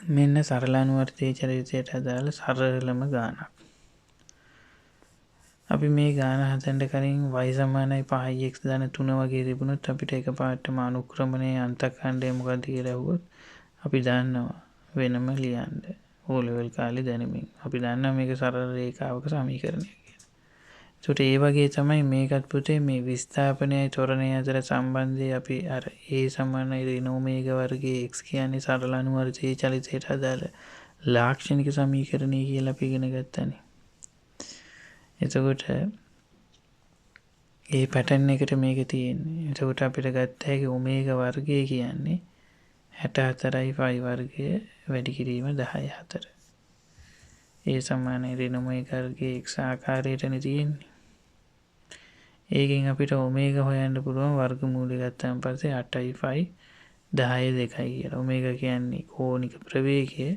මෙන්න සරල අනුවර්තී චරිතයට අදාළ සරලම ගානක්. අපි මේ ගාන හදන්න කලින් y සමානයි 5x ධන 3 වගේ තිබුණොත් අපිට එකපාරටම අනුක්‍රමණයේ අන්තඛණ්ඩය මොකද්ද කියලා ඇහුවොත් අපි දන්නවා වෙනම ලියන්න. O level කාලේ දැනුමින්. අපි දන්නවා මේක සරල රේඛාවක සමීකරණයක් කියලා. ඒකට ඒ වගේ තමයි මේකත් පුතේ මේ විස්ථාපනයයි ත්වරණයයි අතර සම්බන්ධය අපි අර a සමානයි ඍණ ඔමේගා වර්ගයේ x කියන්නේ සරල අනුවර්තී චලිතයට අදාළ ලාක්ෂණික සමීකරණය කියලා අපි ඉගෙන ගත්තානේ. එතකොට ඒ පැටර්න් එකට මේක තියෙන්නේ. එතකොට අපිට ගත්ත හැකි ඔමේගා වර්ගය කියන්නේ 64යි පයි වර්ගය වැඩි කිරීම 10 4. ඒ සමානයි ඍණ ඔමේගා වර්ගයේ x ආකාරයටනේ තියෙන්නේ. ඒකෙන් අපිට ඔමේගා හොයන්න පුළුවන් වර්ගමූලය ගත්තාන් පස්සේ 8යි පයි 10 2යි කියලා. ඔමේගා කියන්නේ කෝණික ප්‍රවේගය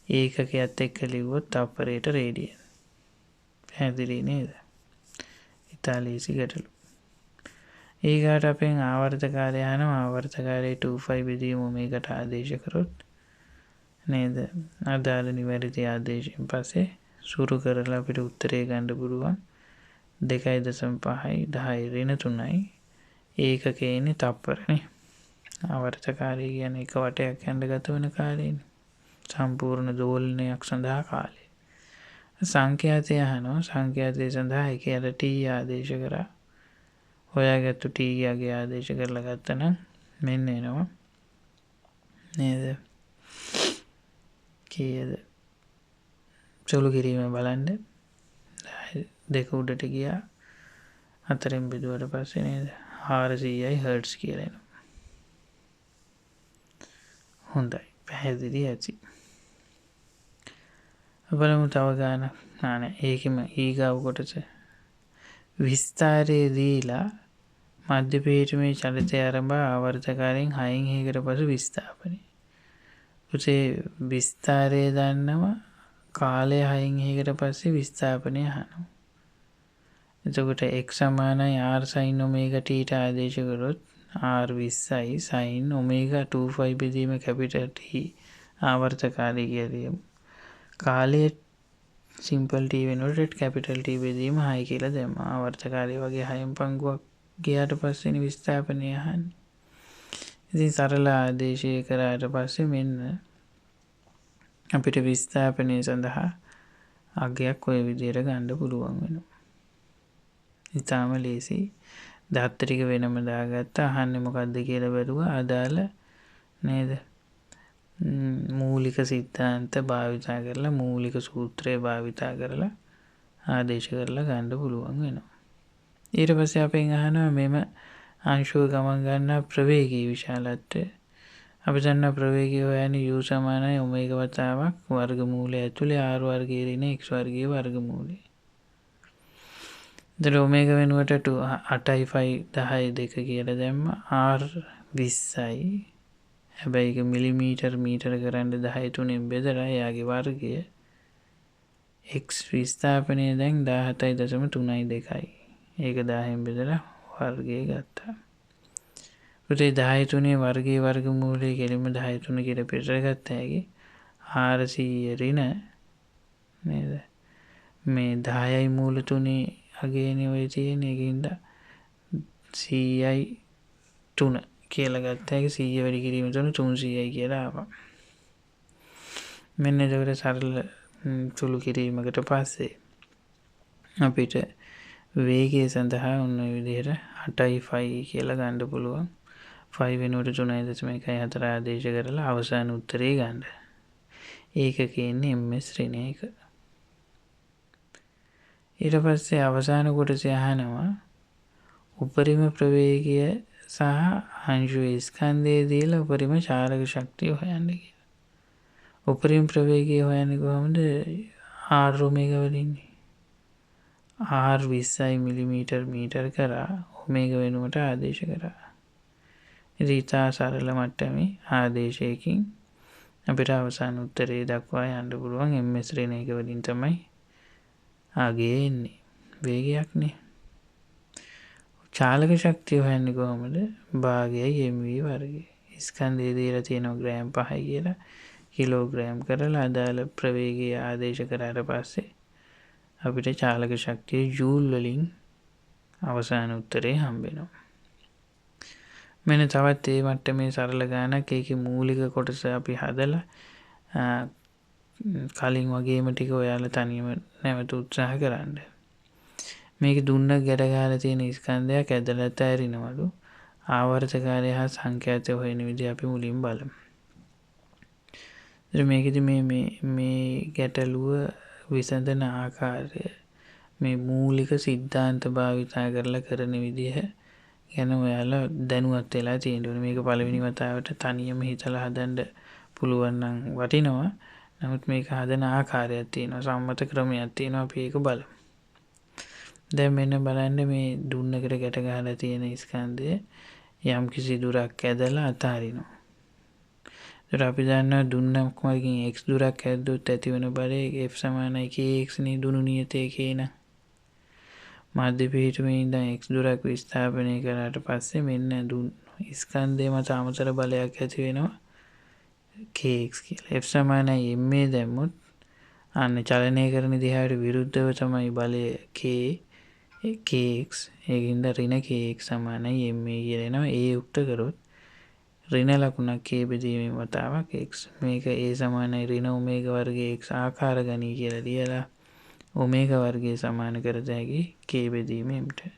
ඒකකයත් එක්ක ලිව්වොත් තප්පරයට රේඩියන්. පැහැදිලි නේද? ඉතා ලේසි ගැටලු. ඊගාට අපෙන් ආවර්ත කාලය අහනවා. ආවර්ත කාලය 2 පයි බෙදීම ඔමේගාට ආදේශ කරොත් නේද? අදාළ නිවැරදි ආදේශයෙන් පස්සේ සුරු කරලා අපිට උත්තරේ ගන්න පුළුවන් 2.5යි 10 ඍණ 3යි ඒකකේ ඉන්නේ තප්පරනේ. ආවර්ත කාලය කියන්නේ එක වටයක් යන්න ගත වෙන කාලයනේ. සම්පූර්ණ දෝලනයක් සඳහා කාලය. සංඛ්‍යාතය අහනවා. සංඛ්‍යාතය සඳහා එක යට T ආදේශ කරා. හොයාගත්තු T ගේ ආදේශ කරලා ගත්තා නම් මෙන්න එනවා. නේද? කීයද? සුළු කිරීම බලන්න. දෙක උඩට ගියා. හතරෙන් බෙදුවට පස්සේ නේද? 400යි හර්ට්ස් කියලා එනවා. හොඳයි. පැහැදිලි ඇති. බලමු තව ගානක්. නෑ ඒකෙම ඊගාව කොටස. විස්තරය දීලා මධ්‍ය පීඨමේ චලිතය ආරම්භ ආවර්ත කාලයෙන් 6න් 6කට පසු විස්ථාපනය. පුතේ විස්තරය දන්නවා කාලය 6න් 6කට පස්සේ විස්ථාපනය අහනවා. එතකොට x සමානයි r sin omega t ට ආදේශ කරොත් r 20යි sin omega 2 බෙදීම කැපිටල් T ආවර්ත කාලය කියලා ලියමු. කාලය සිම්පල් T වෙනකොට කැපිටල් T බෙදීම 6 කියලා දැම්මා. ආවර්ත කාලය වගේ 6න් පංගුවක් ගියාට පස්සේනේ විස්ථාපනය අහන්නේ. ඉතින් සරල ආදේශය කරාට පස්සේ මෙන්න අපිට විස්ථාපනය සඳහා අගයක් ඔය විදිහට ගන්න පුළුවන් වෙනවා. ඉතාම ලේසි. දත්ත ටික වෙනම දාගත්තා. අහන්නේ මොකද්ද කියලා බැලුවා. අදාළ නේද? මූලික සිද්ධාන්ත භාවිතා කරලා මූලික සූත්‍රය භාවිතා කරලා ආදේශ කරලා ගන්න පුළුවන් වෙනවා. ඊට පස්සේ අපෙන් අහනවා මෙම අංශුව ගමන් ගන්නා ප්‍රවේගයේ විශාලත්වය. අපි දන්නවා ප්‍රවේගය හොයන්නේ u සමානයි ඔමේගා වතාවක් වර්ගමූලය ඇතුලේ r වර්ගයේ ඍණ x වර්ගයේ වර්ගමූලය. එතකොට ඔමේගා වෙනුවට 8යි 5 10 2 කියලා දැම්මා. r 20යි. හැබැයි ඒක මිලිමීටර් මීටර කරන්න 10 තුනෙන් බෙදලා එයාගේ වර්ගය x විස්ථාපනය දැන් 17.32යි. ඒක 10න් බෙදලා වර්ගය ගත්තා. පුතේ 10 තුනේ වර්ගයේ වර්ගමූලය කෙලින්ම 10 තුන කියලා පිටට ගත්ත හැකි. 400 ඍණ නේද? මේ 10යි මූල තුනේ අගයනේ ඔය තියෙන්නේ. ඒකින්ද 100යි 3 කියලා ගත්ත හැකි. 100 වැඩි කිරීම 3 300යි කියලා ආවා. මෙන්න එතකොට සරල සුළු කිරීමකට පස්සේ අපිට වේගය සඳහා ඔන්න ඔය විදිහට 8යි 5 කියලා ගන්න පුළුවන්. 5 වෙනුවට 3.14 ආදේශ කරලා අවසාන උත්තරේ ගන්න. ඒකකේ ඉන්නේ ms ඍණ 1. ඊට පස්සේ අවසාන කොටසේ අහනවා උපරිම ප්‍රවේගය සහ අංශුවේ ස්කන්ධය දීලා උපරිම චාලක ශක්තිය හොයන්න කියලා. උපරිම ප්‍රවේගය හොයන්නේ කොහොමද? R omega වලින්නේ. R 20යි මිලිමීටර් මීටර් කරා ඔමේගා වෙනුවට ආදේශ කරා. ඉතින් ඉතා සරල මට්ටමේ ආදේශයකින් අපිට අවසාන උත්තරේ දක්වා යන්න පුළුවන්. ms ඍණ 1 වලින් තමයි අගය එන්නේ. වේගයක්නේ. චාලක ශක්තිය හොයන්නේ කොහොමද? භාගයයි mv වර්ගය. ස්කන්ධය දීලා තියෙනවා ග්‍රෑම් 5යි කියලා. කිලෝග්‍රෑම් කරලා අදාළ ප්‍රවේගය ආදේශ කරාට පස්සේ අපිට චාලක ශක්තිය ජූල් වලින් අවසාන උත්තරේ හම්බ වෙනවා. මෙන්න තවත් ඒ මට්ටමේ සරල ගානක්. ඒකේ මූලික කොටස අපි හදලා කලින් වගේම ටික ඔයාලා තනියම නැවත උත්සාහ කරන්න. මේක දුන්නක් ගැට ගහලා තියෙන ස්කන්ධයක් ඇදලා තෑරිනවලු. ආවර්ත කාලය හා සංඛ්‍යාතය හොයන විදිහ අපි මුලින් බලමු. ඉතින් මේකෙදි මේ මේ මේ ගැටලුව විසඳන ආකාරය මේ මූලික සිද්ධාන්ත භාවිතා කරලා කරන විදිහ ගැන ඔයාලා දැනුවත් වෙලා තියෙන්න ඕනේ. මේක පළවෙනි වතාවට තනියම හිතලා හදන්න පුළුවන් නම් වටිනවා. නමුත් මේක හදන ආකාරයක් තියෙනවා, සම්මත ක්‍රමයක් තියෙනවා. අපි ඒක බලමු. දැන් මෙන්න බලන්න මේ දුන්නකට ගැට ගහලා තියෙන ස්කන්ධය යම් කිසි දුරක් ඇදලා අතාරිනවා. ඒතර අපි දන්නවා දුන්නක් මගින් x දුරක් ඇද්දොත් ඇතිවන බලය F සමානයි kx නේ දුනු නියතය k නම්. මධ්‍ය පිහිටුමේ ඉඳන් x දුරක් විස්ථාපනය කරාට පස්සේ මෙන්න දුන් ස්කන්ධය මත අමතර බලයක් ඇති වෙනවා kx කියලා. F සමානයි ma දැම්මොත් අන්න චලනය කරන දිහාවට විරුද්ධව තමයි බලය k kx. ඒකින්ද ඍණ kx සමානයි ma කියලා එනවා. A යුක්ත කරොත් ඍණ ලකුණක් k බෙදීමෙන් වතාවක් x. මේක a සමානයි ඍණ ඔමේගා වර්ගය x ආකාර ගණී කියලා ලියලා ඔමේගා වර්ගය සමාන කරත හැකි k බෙදීම m ට.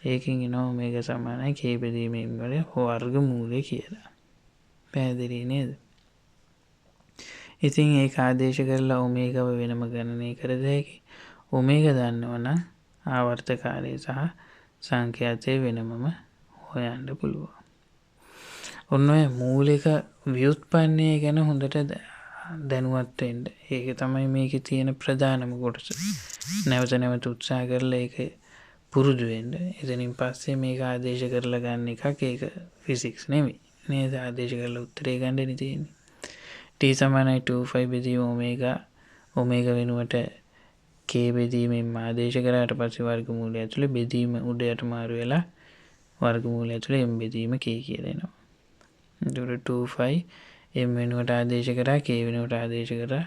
ඒකෙන් එනවා ඔමේගා සමානයි k බෙදීම m වල වර්ගමූලය කියලා. පැහැදිලි නේද? ඉතින් ඒක ආදේශ කරලා ඔමේගාව වෙනම ගණනය කරත හැකි. ඔමේගා දන්නවනම් ආවර්ත කාලය සහ සංඛ්‍යාතය වෙනමම හොයන්න පුළුවන්. ඔන්න ඔය මූලික ව්‍යුත්පන්නය ගැන හොඳට දැනුවත් වෙන්න. ඒක තමයි මේකේ තියෙන ප්‍රධානම කොටස. නැවත නැවත උත්සාහ කරලා ඒක පුරුදු වෙන්න. එතනින් පස්සේ මේක ආදේශ කරලා ගන්න එකක්. ඒක ෆිසික්ස් නෙමෙයි. නේද? ආදේශ කරලා උත්තරේ ගන්නනේ තියෙන්නේ. T සමානයි 2 බෙදීම ඔමේගා, ඔමේගා වෙනුවට k බෙදීමෙන් ආදේශ කරාට පස්සේ වර්ගමූලය ඇතුලේ බෙදීම උඩ යට මාරු වෙලා වර්ගමූලය ඇතුලේ m බෙදීම k කියලා එනවා. එතකොට 2 m වෙනුවට ආදේශ කරා k වෙනුවට ආදේශ කරා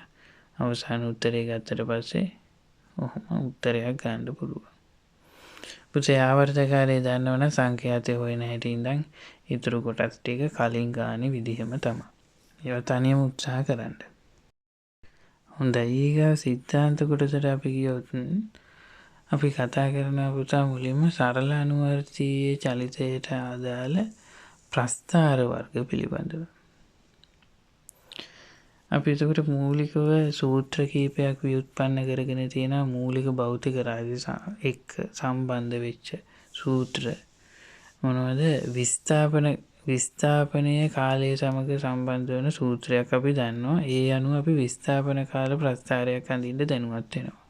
අවසාන උත්තරේ ගත්තට පස්සේ ඔහොම උත්තරයක් ගන්න පුළුවන්. පුතේ ආවර්ත කාලය දන්නවනම් සංඛ්‍යාතය හොයන හැටි ඉඳන් ඉතුරු කොටස් ටික කලින් ගානේ විදිහම තමයි. ඒවා තනියම උත්සාහ කරන්න. හොඳයි, ඊගා සිද්ධාන්ත කොටසට අපි ගියොත් අපි කතා කරනවා පුතා මුලින්ම සරල අනුවර්තීය චලිතයට අදාළ ප්‍රස්ථාර වර්ග පිළිබඳව. අපි එතකොට මූලිකව සූත්‍ර කීපයක් ව්‍යුත්පන්න කරගෙන තියෙනවා මූලික භෞතික රාශි එක්ක සම්බන්ධ වෙච්ච සූත්‍ර. මොනවද? විස්ථාපනය කාලය සමග සම්බන්ධ වෙන සූත්‍රයක් අපි දන්නවා. ඒ අනුව අපි විස්ථාපන කාල ප්‍රස්ථාරයක් අඳින්න දැනුවත් වෙනවා.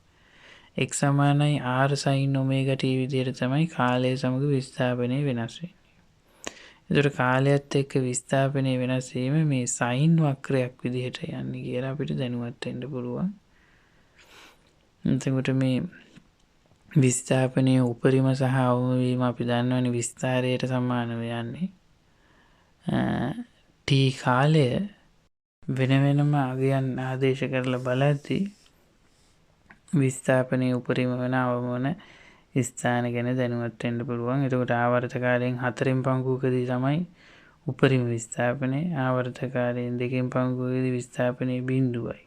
x සමානයි r sin omega t විදියට තමයි කාලය සමග විස්ථාපනය වෙනස් වෙන්නේ. එතකොට කාලයත් එක්ක විස්ථාපනය වෙනස් වීම මේ සයින් වක්‍රයක් විදිහට යන්නේ කියලා අපිට දැනුවත් වෙන්න පුළුවන්. එතකොට මේ විස්ථාපනයේ උපරිම සහ අවම වීම අපි දන්නවනේ විස්තාරයට සමානව යන්නේ. T කාලය වෙන වෙනම අගයන් ආදේශ කරලා බලද්දී විස්ථාපනයේ උපරිම වෙන අවම වන ස්ථාන ගැන දැනුවත් වෙන්න පුළුවන්. එතකොට ආවර්ත කාලයෙන් 4න් පංගුවකදී තමයි උපරිම විස්ථාපනය. ආවර්ත කාලයෙන් 2න් පංගුවකදී විස්ථාපනය බිඳුවයි.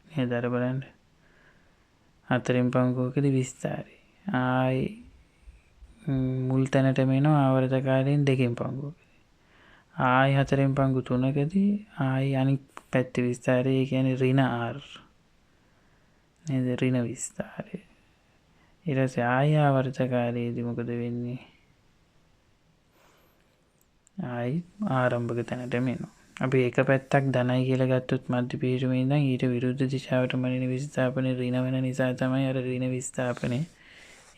නේද? අර බලන්න. 4න් පංගුවකදී විස්තාරය. ආයි මුල් තැනටම එනවා ආවර්ත කාලයෙන් 2න් පංගුවකදී. ආයි 4න් පංගු 3කදී ආයි අනිත් පැත්තේ විස්තාරය, ඒ කියන්නේ ඍණ r. නේද? ඍණ විස්තාරය. ඊට පස්සේ ආයි ආවර්ත කාලයේදී මොකද වෙන්නේ? ආයි ආරම්භක තැනටම එනවා. අපි එක පැත්තක් ධනයි කියලා ගත්තොත් මධ්‍ය පිහිටුමේ ඉඳන් ඊට විරුද්ධ දිශාවට මනින විස්ථාපනය ඍණ වෙන නිසා තමයි අර ඍණ විස්ථාපනය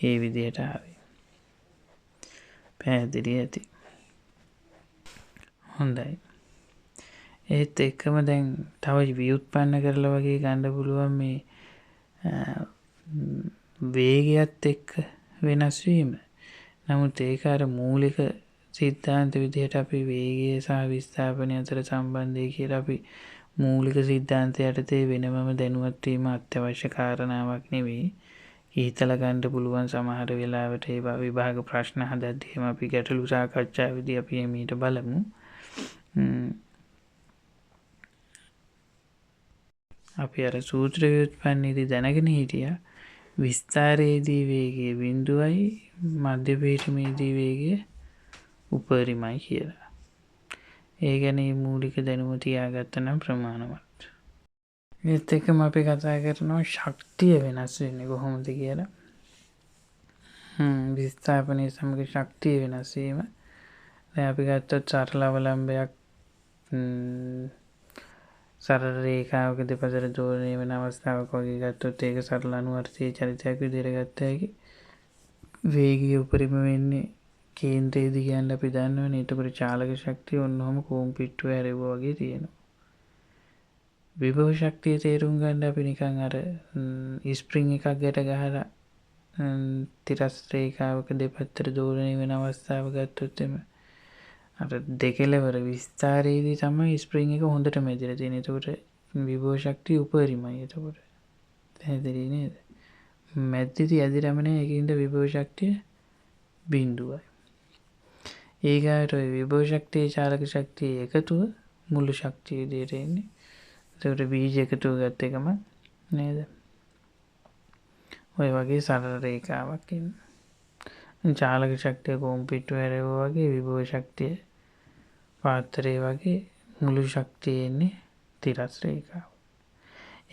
ඒ විදිහට ආවේ. පැහැදිලි ඇති. හොඳයි. ඒත් එක්කම දැන් තව ව්‍යුත්පන්න කරලා වගේ ගන්න පුළුවන් මේ වේගයත් එක්ක වෙනස් වීම. නමුත් ඒක අර මූලික සිද්ධාන්ත විදිහට අපි වේගය සහ විස්ථාපනය අතර සම්බන්ධය කියලා අපි මූලික සිද්ධාන්ත යටතේ වෙනමම දැනුවත් වීම අත්‍යවශ්‍ය කාරණාවක් නෙවෙයි. හිතලා ගන්න පුළුවන් සමහර වෙලාවට ඒවා විභාග ප්‍රශ්න හදද්දී එහෙම අපි ගැටලු සාකච්ඡාවේදී අපි එමීට බලමු. අපි අර සූත්‍ර ව්‍යුත්පන්නයේදී දැනගෙන හිටියා විස්තාරයේදී වේගය බිඳුවයි මධ්‍ය පීඨමේදී වේගය උපරිමයි කියලා. ඒ ගැන මේ මූලික දැනුම තියාගත්තා නම් ප්‍රමාණවත්. ඒත් එක්කම අපි කතා කරනවා ශක්තිය වෙනස් වෙන්නේ කොහොමද කියලා. විස්ථාපනය සමග ශක්තිය වෙනස් වීම. දැන් අපි ගත්තොත් සරල අවලම්බයක් සරල රේඛාවක දෙපසට දෝලනය වෙන අවස්ථාවක් වගේ ගත්තොත් ඒක සරල අනුවර්තීය චලිතයක් විදිහට ගත්ත හැකි. වේගය උපරිම වෙන්නේ කේන්ද්‍රයේදී කියන්නේ අපි දන්නවනේ. එතකොට චාලක ශක්තිය ඔන්න ඔහොම කෝම්පිට්ටුව හැරෙව්වා වගේ තියෙනවා. විභව ශක්තිය තේරුම් ගන්න අපි නිකන් අර ස්ප්‍රින්ග් එකක් ගැට ගහලා තිරස් රේඛාවක දෙපැත්තට දෝලනය වෙන අවස්ථාව ගත්තොත් එimhe අර දෙකෙලවර විස්තාරයේදී තමයි ස්ප්‍රින්ග් එක හොඳටම ඇදලා තියෙන්නේ. එතකොට විභව ශක්තිය උපරිමයි. එතකොට පැහැදිලි නේද? මැද්දේදී ඇදිලාම නෑ. ඒකින්ද විභව ශක්තිය බිඳුවයි. ඊගාට ඔය විභව ශක්තිය චාලක ශක්තිය එකතුව මුළු ශක්තිය විදියට එන්නේ. එතකොට බීජ එකතුව ගත්ත එකම නේද? ඔය වගේ සරල රේඛාවක් එන්නේ. චාලක ශක්තිය කෝම්පිට්ටුව හැරෙව්වා වගේ විභව ශක්තිය පාත්‍රය වගේ මුළු ශක්තිය එන්නේ තිරස් රේඛාව.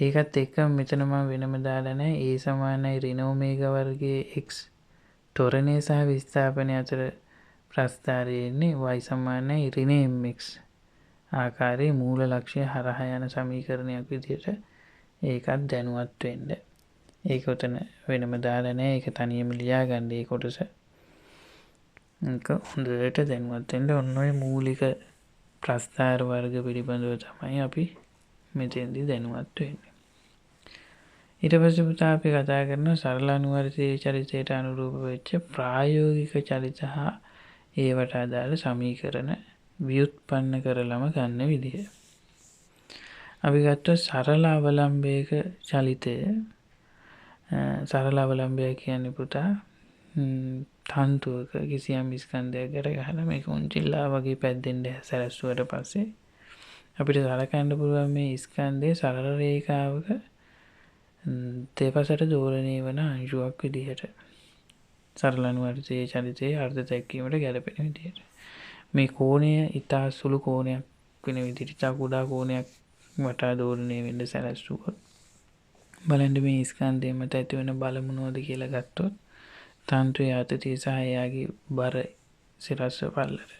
ඒකත් එක්කම මෙතන මම වෙනම දාලා නැහැ. A සමානයි ඍණ ඔමේගා වර්ගයේ x ත්වරණය සහ විස්ථාපනය අතර ප්‍රස්ථාරය එන්නේ y සමානයි ඍණ mx ආකාරයේ මූල ලක්ෂ්‍ය හරහා යන සමීකරණයක් විදිහට ඒකත් දැනුවත් වෙන්න. ඒක උතන වෙනම දාලා නැහැ. ඒක තනියම ලියා ගන්න ඒ කොටස. ඒක හොඳට දැනුවත් වෙන්න. ඔන්න ඔය මූලික ප්‍රස්ථාර වර්ග පිළිබඳව තමයි අපි මෙතෙන්දී දැනුවත් වෙන්නේ. ඊට පස්සේ පුතා අපි කතා කරන සරල අනුවර්තීය චලිතයට අනුරූප වෙච්ච ප්‍රායෝගික චලිත හා ඒවට අදාළ සමීකරණ ව්‍යුත්පන්න කරලම ගන්න විදිය. අපි ගත්තොත් සරල අවලම්බයක චලිතය, සරල අවලම්බය කියන්නේ පුතා තන්තුවක කිසියම් ස්කන්ධයක් ගැට ගහලා මේක උන්චිල්ලා වගේ පැද්දෙන්න සැලැස්සුවට පස්සේ අපිට සලකන්න පුළුවන් මේ ස්කන්ධය සරල රේඛාවක දෙපසට දෝලනය වන අංශුවක් විදිහට සරල අනුවර්තීය චලිතයේ අර්ථ දැක්වීමට ගැලපෙන විදිහට මේ කෝණය ඉතා සුළු කෝණයක් වෙන විදිහට ඉතා කුඩා කෝණයක් වටා දෝලනය වෙන්න සැලැස්සුවොත් බලන්න මේ ස්කන්ධය මත ඇති වෙන බල මොනවද කියලා ගත්තොත් තන්තුවේ ආතතිය සහ එයාගේ බර සිරස්ව පල්ලට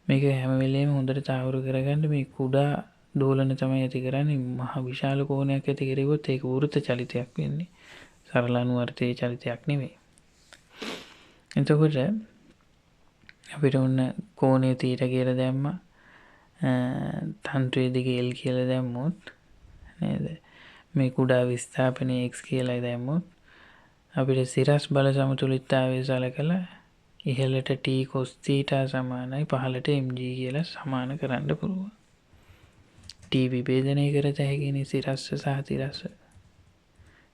මේක හැම වෙලේම හොඳට තහවුරු කරගන්න මේ කුඩා දෝලන තමයි ඇති කරන්නේ. මහ විශාල කෝණයක් ඇති කෙරුවොත් ඒක වෘත්ත චලිතයක් වෙන්නේ, සරල අනුවර්තීය චලිතයක් නෙවෙයි. එතකොට අපිට ඔන්න කෝණය තීටා කියලා දැම්මා, තන්තුවේ දිග L කියලා දැම්මොත් නේද, මේ කුඩා විස්ථාපනය x කියලා දැම්මොත් අපිට සිරස් බල සමතුලිතතාවය සලකලා ඉහළට t cos theta සමානයි පහළට mg කියලා සමාන කරන්න පුළුවන්. t විභේදනය කරත හැකිනේ සිරස්ස සහ තිරස්ස.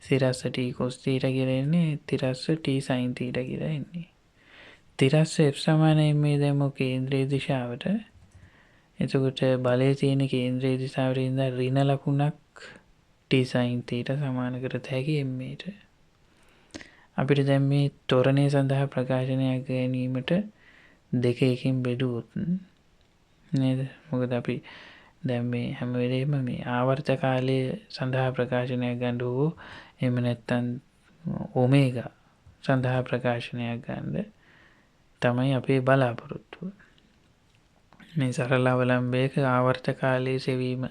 සිරස්ස t cos theta කියලා එන්නේ, තිරස්ස t sin theta කියලා එන්නේ. තිරස්ස f සමානයි මේ දැම්මොත් කේන්ද්‍රයේ දිශාවට. එතකොට බලය තියෙන කේන්ද්‍රයේ දිශාවට ඉඳන් ඍණ ලකුණක් t sin theta සමාන කරත හැකි m ට. අපිට දැන් මේ ත්වරණය සඳහා ප්‍රකාශනයක් ගැනීමට දෙක එකකින් බෙදුවොත් නේද, මොකද අපි දැන් මේ හැම වෙලේම මේ ආවර්ත කාලය සඳහා ප්‍රකාශනයක් ගන්න ඕ, එහෙම නැත්නම් ඔමේගා සඳහා ප්‍රකාශනයක් ගන්න තමයි අපේ බලාපොරොත්තුව. මේ සරල අවලම්බයක ආවර්ත කාලයේ සෙවීම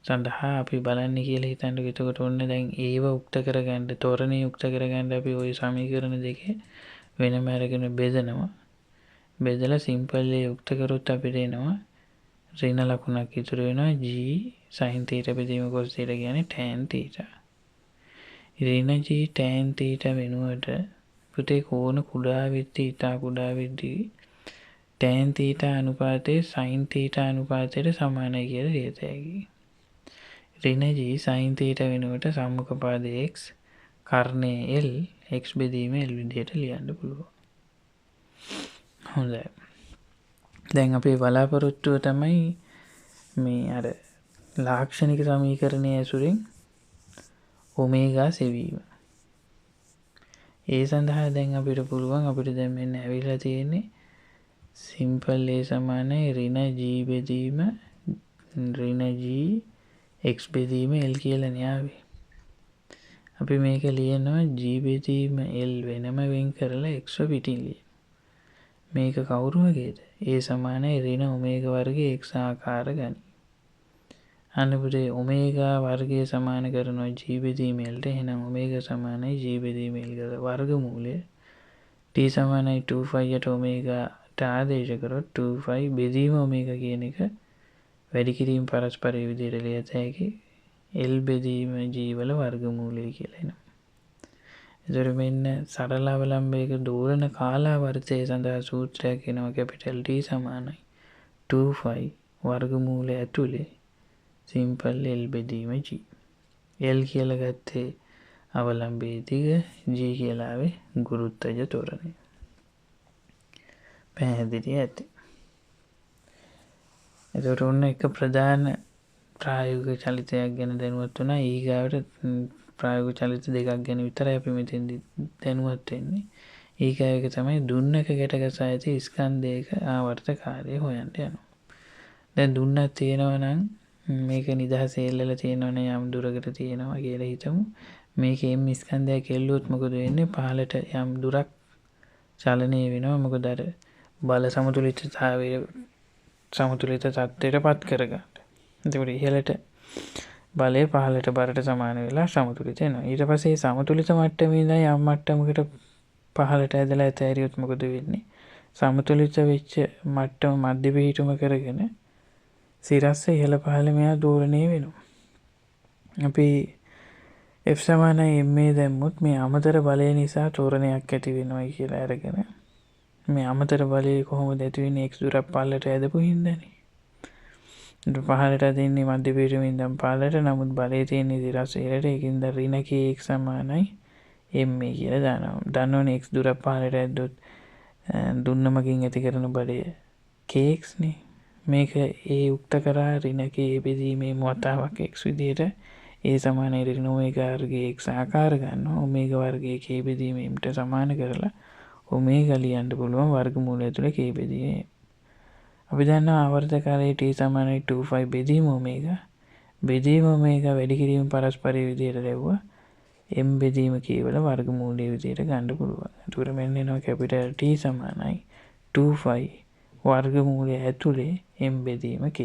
සඳහා අපි බලන්නේ කියලා හිතන්නකෝ. එතකොට ඔන්න දැන් ඒව උක්ත කරගන්න, ත්වරණය උක්ත කරගන්න අපි ওই සමීකරණ දෙකේ වෙනම අරගෙන බෙදනවා. බෙදලා සිම්පල් ඒ උක්ත කරොත් අපිට එනවා ඍණ ලකුණක් ඉතුරු වෙනවා g sin theta බෙදීම cos theta කියන්නේ tan theta. ඍණ g tan theta වෙනුවට පුතේ කෝණ කුඩා වෙද්දී ඉතා කුඩා වෙද්දී tan theta අනුපාතය sin theta අනුපාතයට සමානයි කියලා ලියත හැකියි. ඍණ g sin theta වෙනුවට සම්මුඛ පාදයේ x කර්ණය L x බෙදීම L විදිහට ලියන්න පුළුවන්. හොඳයි. දැන් අපේ බලාපොරොත්තුව තමයි මේ අර ලාක්ෂණික සමීකරණය ඇසුරෙන් ඔමේගා සෙවීම. ඒ සඳහා දැන් අපිට පුළුවන් අපිට දැන් මෙන්න ඇවිල්ලා තියෙන්නේ සිම්පල් A සමානයි ඍණ g බෙදීම ඍණ g x බෙදීම L කියලා නේ ආවේ. අපි මේක ලියනවා g බෙදීම L වෙනම වෙන් කරලා x පිටින් ලියනවා. මේක කවුරු වගේද? A සමානයි ඍණ ඔමේගා වර්ගය x ආකාර ගනි. අන්න පුතේ ඔමේගා වර්ගය සමාන කරනවා g බෙදීම L ට. එහෙනම් ඔමේගා සමානයි g බෙදීම L වල වර්ගමූලය t සමානයි 2 pi යට ඔමේගාට ආදේශ කරොත් 2 pi බෙදීම ඔමේගා කියන එක වැඩි කිරීම පරස්පරයේ විදිහට ලියත හැකි L බෙදීම g වල වර්ගමූලය කියලා එනවා. එතකොට මෙන්න සරල අවලම්බයක දෝලන කාලාවර්තය සඳහා සූත්‍රයක් එනවා කැපිටල් T සමානයි 2 pi වර්ගමූලය ඇතුලේ සිම්පල් L බෙදීම G. L කියලා ගත්තේ අවලම්බයේ දිග, G කියලා ආවේ ගුරුත්වජ ත්වරණය. පැහැදිලි ඇති. එතකොට ඔන්න එක ප්‍රධාන ප්‍රායෝගික චලිතයක් ගැන දැනුවත් වුණා. ඊගාවට ප්‍රායෝගික චලිත දෙකක් ගැන විතරයි අපි මෙතෙන්දි දැනුවත් වෙන්නේ. ඊගාව එක තමයි දුන්නක ගැට ගසා ඇති ස්කන්ධයක ආවර්ත කාර්යය හොයන්න යනවා. දැන් දුන්නක් තියෙනවා නම් මේක නිදහසේ එල්ලලා තියෙනවනේ යම් දුරකට තියෙනවා කියලා හිතමු. මේකේ එම් ස්කන්ධයක් එල්ලුවොත් මොකද වෙන්නේ? පහළට යම් දුරක් චලනය වෙනවා. මොකද අර බල සමතුලිතතාවය සමතුලිත තත්ත්වයට පත් කරගන්න. එතකොට ඉහළට බලය පහළට බරට සමාන වෙලා සමතුලිත වෙනවා. ඊට පස්සේ මේ සමතුලිත මට්ටමේ ඉඳන් යම් මට්ටමකට පහළට ඇදලා ඇතෑරියොත් මොකද වෙන්නේ? සමතුලිත වෙච්ච මට්ටම මධ්‍ය පිහිටුම කරගෙන සිරස්ස ඉහළ පහළ මෙහා දෝලණය වෙනවා. අපි F සමානයි ma දැම්මොත් මේ අමතර බලය නිසා ත්වරණයක් ඇති වෙනවයි කියලා අරගෙන මේ අමතර බලය කොහොමද ඇති වෙන්නේ? x දුරක් පහළට ඇදපු හින්දානේ. ඊට පහළට අදින්නේ මධ්‍ය පිහිටුමින් ඉඳන් පහළට. නමුත් බලය තියෙන්නේ සිරස්ස ඉහළට. ඒකින්ද ඍණ kx සමානයි ma කියලා දානවා. දන්නවනේ x දුරක් පහළට ඇද්දොත් දුන්න මගින් ඇති කරන බලය kx නේ. මේක ඒ යුක්ත කරා ඍණ k බෙදීමේ වතාවක් x විදියට ඒ සමානයි ඍණ ඔමේගා වර්ගය x ආකාර ගන්නවා. ඔමේගා වර්ගය k බෙදීම m ට සමාන කරලා ඔමේගා ලියන්න පුළුවන් වර්ගමූලය ඇතුලේ k බෙදීම m. අපි දන්නවා ආවර්ත කාලයේ t සමානයි 2 pi බෙදීම ඔමේගා බෙදීම ඔමේගා වැඩි කිරීම පරස්පරයේ විදියට ලැබුවා m බෙදීම k වල වර්ගමූලය විදියට ගන්න පුළුවන්. එතකොට මෙන්න එනවා කැපිටල් T සමානයි 2 pi වර්ගමූලය ඇතුලේ m බෙදීම k.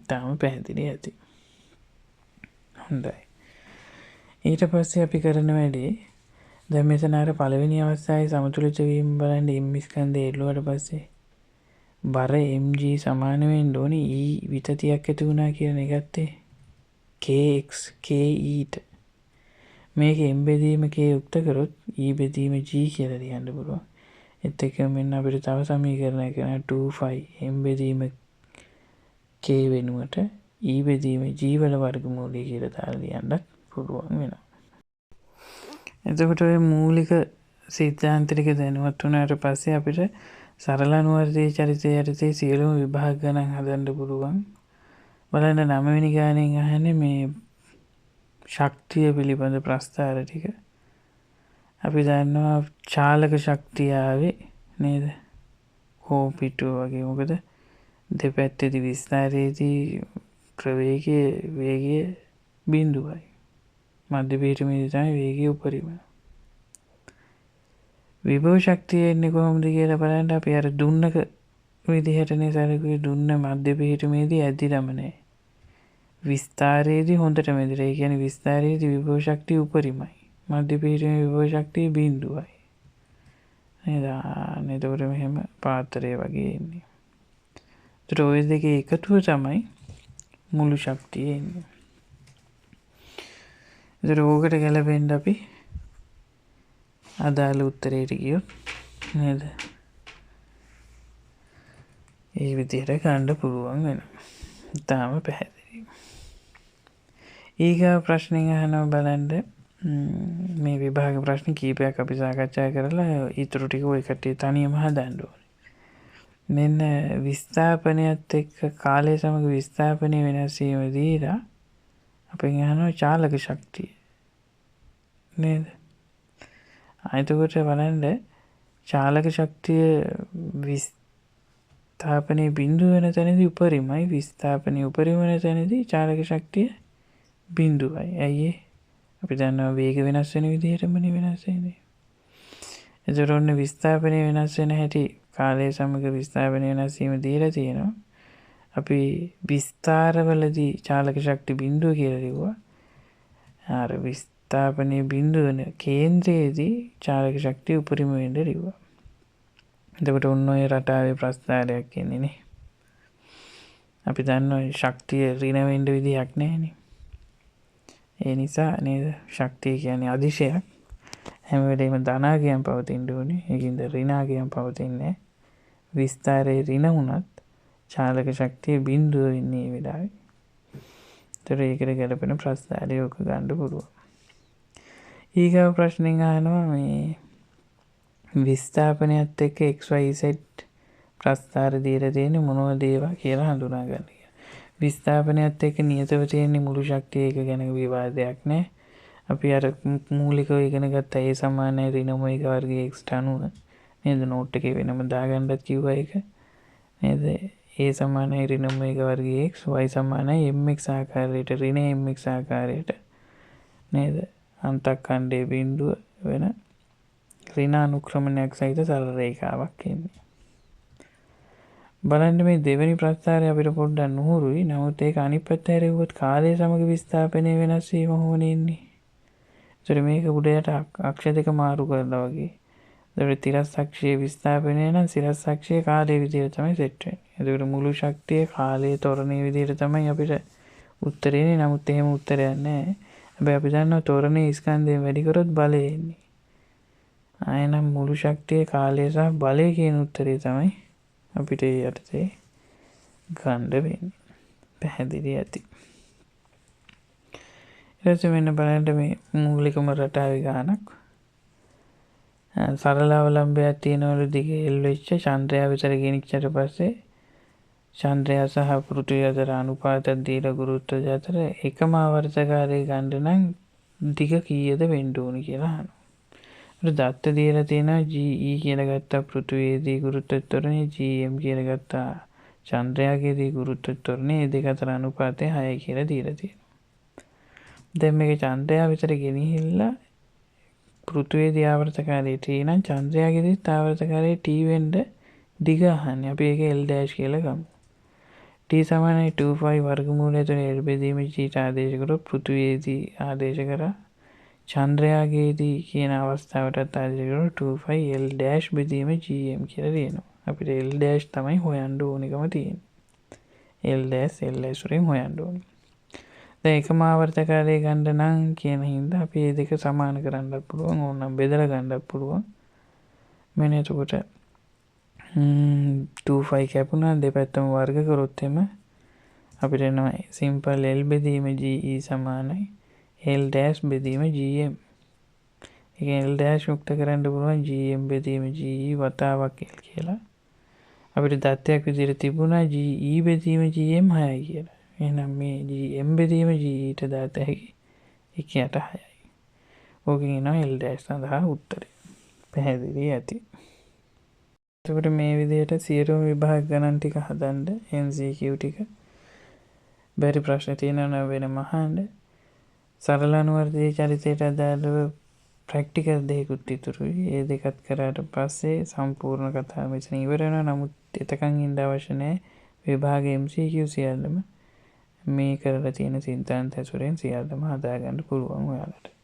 තාම පැහැදිලි ඇති. හොඳයි. ඊට පස්සේ අපි කරන වැඩේ දැන් මෙතන අර පළවෙනි අවස්ථාවේ සමතුලිත වීම බලන්න m ස්කන්ධය එල්ලුවට පස්සේ බර mg සමාන වෙන්න ඕනේ e විතතියක් ඇති වුණා කියන එකත් kx ke ට. මේක m බෙදීම k යුක්ත කරොත් e බෙදීම g කියලා ලියන්න පුළුවන්. ඒත් එක්ක මෙන්න අපිට තව සමීකරණයක් එනවා 2 pi m බෙදීම k වෙනුවට e බෙදීම g වල වර්ගමූලය කියලා දාලා ලියන්නත් පුළුවන් වෙනවා. එතකොට ඔය මූලික සිද්ධාන්ත ටික දැනුවත් වුණාට පස්සේ අපිට සරල අනුවර්තී චරිතය යටතේ සියලුම විභාග ගණන් හදන්න පුළුවන්. බලන්න 9 වෙනි ගානෙන් අහන්නේ මේ ශක්තිය පිළිබඳ ප්‍රස්තාර ටික. අපි දන්නවා චාලක ශක්තිය ආවේ නේද? කෝපිටුව වගේ. මොකද දෙපැත්තේදී විස්තරයේදී ප්‍රවේගයේ වේගය බිඳුවයි. මධ්‍ය පිහිටුමේදී තමයි වේගය උපරිම. විභව ශක්තිය එන්නේ කොහොමද කියලා බලන්න අපි අර දුන්නක විදිහටනේ සැලකුවේ. දුන්න මධ්‍ය පිහිටුමේදී ඇදිලම නෑ. විස්තරයේදී හොඳටම ඇදිලා. ඒ කියන්නේ විස්තරයේදී විභව ශක්තිය උපරිමයි. මධ්‍ය පිහිටුමේ විභව ශක්තිය බිඳුවයි. නේද? අන්න එතකොට මෙහෙම පාත්‍රය වගේ එන්නේ. එතකොට ඔය දෙකේ එකතුව තමයි මුළු ශක්තිය එන්නේ. එතකොට ඕකට ගැලපෙන්න අපි අදාළ උත්තරයට ගියොත් නේද? ඒ විදිහට ගන්න පුළුවන් වෙනවා. ඉතාම පැහැදිලි. ඊගාව ප්‍රශ්නෙන් අහනවා බලන්න මේ විභාග ප්‍රශ්න කීපයක් අපි සාකච්ඡා කරලා ඊටු ටික ඔය කට්ටිය තනියම හදන්න ඕනේ. මෙන්න විස්ථාපනයත් එක්ක කාලය සමග විස්ථාපනය වෙනස් වීම දීලා අපෙන් අහනවා චාලක ශක්තිය නේද? එතකොට බලන්න චාලක ශක්තිය විස්ථාපනයේ බිඳුව වෙන තැනදී උපරිමයි, විස්ථාපනයේ උපරිම වෙන තැනදී චාලක ශක්තිය බිඳුවයි. ඇයි ඒ? අපි දන්නවා වේග වෙනස් වෙන විදිහටමනේ වෙනස් වෙන්නේ. එතකොට ඔන්න විස්ථාපනය වෙනස් වෙන හැටි කාලය සමග විස්ථාපනය වෙනස් වීම දීලා තියෙනවා. අපි විස්තාරවලදී චාලක ශක්ති බිඳුව කියලා ලිව්වා. අර විස්ථාපනයේ බිඳුව වෙන කේන්ද්‍රයේදී චාලක ශක්තිය උපරිම වෙන්න ලිව්වා. එතකොට ඔන්න ඔය රටාවේ ප්‍රස්ථාරයක් එන්නේ නේ. අපි දන්නවා ශක්තිය ඍණ වෙන්න විදිහක් නැහැනේ. ඒ නිසා නේද ශක්තිය කියන්නේ අදිශයක්. හැම වෙලේම ධනාගයන් පවතින්න ඕනේ. ඒකින්ද ඍණාගයන් පවතින්නේ නැහැ. විස්තරේ ඍණ වුණත් චාලක ශක්තිය බිඳුව වෙන්නේ මේ වෙලාවේ. ඒතර ඒකට ගැලපෙන ප්‍රස්ථාරය ඔක ගන්න පුළුවන්. ඊගාව ප්‍රශ්නෙන් අහනවා මේ විස්ථාපනයත් එක්ක XYZ ප්‍රස්ථාර දීලා තියෙන්නේ මොනවද ඒවා කියලා හඳුනා ගන්න කියලා. විස්ථාපනයත් එක්ක නියතව තියෙන්නේ මුළු ශක්තිය, ඒක ගැන විවාදයක් නෑ. අපි අර මූලිකව ඉගෙන ගත්ත A සමානයි ඍණ ඔමේගා වර්ගය x ට අනුව නේද? නෝට් එකේ වෙනම දාගන්නත් කිව්වා ඒක නේද? A සමානයි ඍණ ඔමේගා වර්ගය x, y සමානයි mx ආකාරයට ඍණ mx ආකාරයට නේද? අන්තක්ඛණ්ඩයේ බිඳුව වෙන ඍණ අනුක්‍රමණයක් සහිත සරල රේඛාවක් එන්නේ. බලන්න මේ දෙවෙනි ප්‍රස්ථාරය අපිට පොඩ්ඩක් නුහුරුයි. නමුත් ඒක අනිත් පැත්ත හැරෙව්වොත් කාලය සමග විස්ථාපනය වෙනස් වීම කොහොමද එන්නේ? ඒතර මේක උඩ යට අක්ෂ දෙක මාරු කරලා වගේ. ඒතර තිරස් අක්ෂයේ විස්ථාපනය නම් සිරස් අක්ෂයේ කාලය විදියට තමයි සෙට් වෙන්නේ. ඒතකොට මුළු ශක්තිය කාලයේ ත්වරණය විදියට තමයි අපිට උත්තරේ එන්නේ. නමුත් එහෙම උත්තරයක් නෑ. හැබැයි අපි දන්නවා ත්වරණයේ ස්කන්ධයෙන් වැඩි කරොත් බලය එන්නේ. ආයෙනම් මුළු ශක්තිය කාලය සහ බලය කියන උත්තරේ තමයි අපිට ඒ යටතේ ගන්න වෙන්නේ. පැහැදිලි ඇති. ඊට පස්සේ මෙන්න බලන්න මේ මූලිකම රටාවේ ගානක්. සරල අවලම්බයක් තියෙනවලු දිග එල් වෙච්ච චන්ද්‍රයා විතර ගෙනිච්චට පස්සේ චන්ද්‍රයා සහ පෘථිවිය අතර අනුපාතයක් දීලා ගුරුත්වය අතර එකම ආවර්තකාරය ගන්න නම් දිග කීයද වෙන්න ඕනි කියලා අහනවා. දත්ත දීලා තියෙනවා GE කියලා ගත්තා පෘථිවියේදී ගුරුත්ව ත්වරණය, GM කියලා ගත්තා චන්ද්‍රයාගේදී ගුරුත්ව ත්වරණය, මේ දෙක අතර අනුපාතය 6 කියලා දීලා තියෙනවා. දැන් මේක චන්ද්‍රයා විතර ගෙනහිල්ලා පෘථිවියේදී ආවර්තකාරය T නම් චන්ද්‍රයාගේදීත් ආවර්තකාරය T වෙන්න දිග අහන්නේ. අපි ඒක L dash කියලා ගමු. T සමානයි 2π වර්ගමූලය තුන L බෙදීම G ට ආදේශ කරොත් පෘථිවියේදී ආදේශ කරා චන්ද්‍රයාගේදී කියන අවස්ථාවටත් ආදේශ කරොත් 2π L dash බෙදීම GM කියලා ලියනවා. අපිට L dash තමයි හොයන්න ඕනිකම තියෙන්නේ. L dash L dash වලින් හොයන්න ඕනේ. දැන් එකම ආවර්තකාරය ගන්න නම් කියන හින්දා අපි මේ දෙක සමාන කරන්නත් පුළුවන්, ඕනනම් බෙදලා ගන්නත් පුළුවන්. මෙන්න එතකොට 2π කැපුණා, දෙපැත්තම වර්ග කරොත් එම අපිට එනවා සිම්පල් L බෙදීම GE සමානයි L dash බෙදීම GM. ඒ කියන්නේ L dash යුක්ත කරන්න පුළුවන් GM බෙදීම GE වතාවක් L කියලා. අපිට දත්තයක් විදිහට තිබුණා GE බෙදීම GM 6යි කියලා. එහෙනම් මේ GM බෙදීම GE ට දාත හැකි 1 යට 6යි. ඕකෙන් එනවා L dash සඳහා උත්තරය. පැහැදිලි ඇති. එතකොට මේ විදිහට සියලුම විභාග ගණන් ටික හදන්න MCQ ටික. බැරි ප්‍රශ්න තියෙනවා නම් වෙනම අහන්න. සරල අනුවර්තී චරිතයට අදාළව ප්‍රැක්ටිකල් දෙකකුත් ඉතුරුයි. ඒ දෙකත් කරාට පස්සේ සම්පූර්ණ කතාව මෙතන ඉවර වෙනවා. නමුත් එතකන් ඉන්න අවශ්‍ය නැහැ. විභාග MCQ සියල්ලම මේ කරලා තියෙන සිද්ධාන්ත ඇසුරෙන් සියල්ලම හදාගන්න පුළුවන් ඔයාලට.